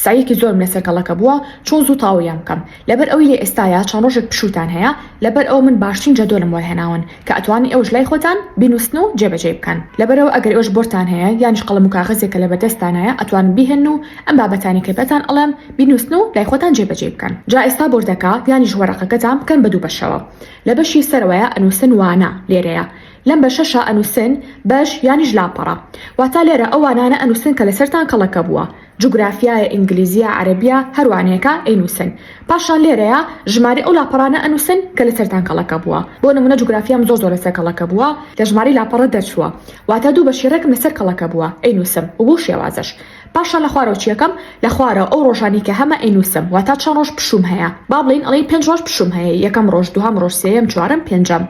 سەعیەکی زۆرم لەسەر کەڵەکە بووە چۆن زوو تەواویان بکەم لەبەر ئەوەی لە ئێستایا چەند ڕۆژێک پشووتان هەیە لەبەر ئەوە من باشترین جەدۆلم وەرهێناون کە ئەتوانن ئێوەش لای خۆتان بینوسن و جێبەجێی بکەن لەبەرئەوە ئەگەر ئێوەش بۆرتان هەیە یانیش قەڵەم و کاغەزێک کە لەبەردەستتانایە ئەتوانن بیهێنن و ئەم بابەتانەی کە پێتان ئەڵێم بینوسن و لای خۆتان جێبەجێی بکەن جا ئێستا بۆردەکە یانیش وەرەقەکەتان بکەن بە دوو بەشەوە لە بەشی سەرەوەیا ئەنوسن وانە لێرەیە لەم بەشەشا ئەنوسن بەش یانیش لاپەڕە واتا لێرە ئەو وانانە ئەنوسن کە لەسەرتان کەڵەکە بووە جوگرافیایە ئینگلیزیە عەرەبیە هەر وانەیەکە ئەینوسن پاشان لێرەیا ژمارەی ئەو لاپەڕانە ئەنوسن کە لەسەرتان کەڵەکە بووە بۆ نمونە جوگرافیام زۆر زۆر لەسەر کەڵەکە بووە لە ژمارەی لاپەڕە دەرچووە واتا دوو بەشی ڕێکم لەسەر کەڵەکە بووە ئەینوسم و بەو شێوازەش پاشان لە خوارەوە چیەکەم لە خوارەوە ئەو ڕۆژانی کە هەمە ئەینوسم واتا چەند ڕۆژ پشووم هەیە با بڵێین ئەڵێین پێنج ڕۆژ پشووم هەیە یەکەم ڕۆژ دوهەم ڕۆژ سێیەم چوارەم پێنجەم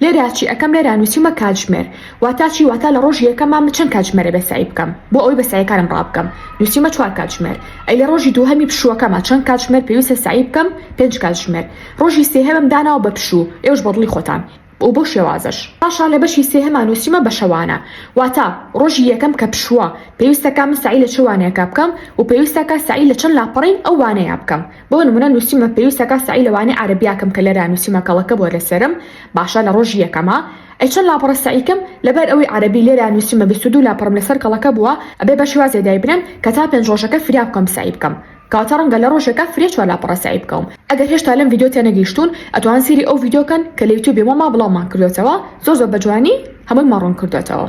لێرە چی ئەکەم لێرە نوسیومە کاتژمێر واتا چی واتا لە ڕۆژی یەکەما من چەند کاتژمێر ئەبێ سەعی بکەم بۆ ئەوەی بە سەعیەکانم ڕابکەم نوسیومە چوار کاتژمێر ئەی لە ڕۆژی دووهەمی پشووەکەما چەند کاتژمێر پێویستە سەعی بکەم پێنج کاتژمێر ڕۆژی سێهەمم داناوە بە پشوو ئێوەش بە دڵی خۆتان و بەو شێوازەش. پاشان لە بەشی سێهەما نوسیومە بە شەوانە واتا ڕۆژی یەکەم کە پشووە پێویستەکا من سەعی لە چ وانەیەکا بکەم و پێویستەکا سەعی لە چەند لاپەڕەی ئەو وانەیە بکەم بۆ نمونە نوسیومە پێویستەکا سەعی لە وانەی عەرەبیا کەم کە لێرە نوسیومە کەڵەکە بوە لەسەرم باشە لە ڕۆژی یەکەما ئەی چەند لاپەڕە سەعی کەم لەبەر ئەوەی عەرەبی لێرە نوسیومە 22 لاپەڕم لەسەر کەڵەکە بوە ئەبێ بە شێوازێ دایبنێم کە تا پێنج ڕۆژەکە فریا بکەم سەعی بکەم کەواتە ڕەنگە لە ڕۆژێکا فریا چوار لاپەڕە سەعی بکەوم ئەگەر هێشتا لەم ڤیدیۆ تێنەگەیشتوون ئەتوانن سەیری ئەو ڤیدیۆ کەن کە لە یوتیوبی مۆما بڵاومان کردۆتەوە زۆر زۆر بە جوانی هەموویمان ڕوون کردۆتەوە.